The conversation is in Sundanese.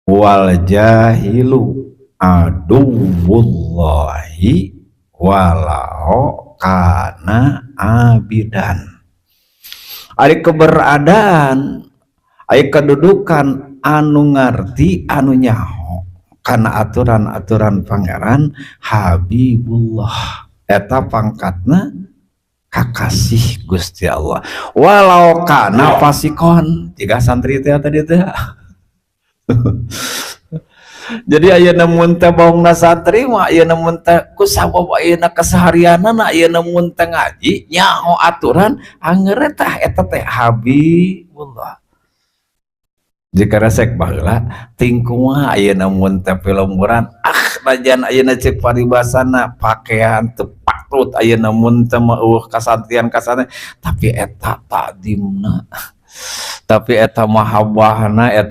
Wal jahilu aduwwullahi walau kana abidan. Ari keberadaan, ari kedudukan anu ngarti, anu nyaho kana aturan-aturan Pangeran, Habibullah, eta pangkatna kakasih Gusti Allah walau kana fasikon. Jika santri teh tadi teh, jadi ayeuna mun teh baongna santri mah, ayeuna mun teh ku sabab ayeuna keseharianana, ayeuna mun teh ngaji, nyaho aturan, anger tah eta teh Habibullah. Jika resek baheula ting kumaha ayeuna mun teh pilemburan, ah, najan ayeuna cek paribasana pakaian teu patut, ayeuna mun teh mah eueuh kasantrian kasana, tapi eta takdimna, tapi eta mahabbahna eta.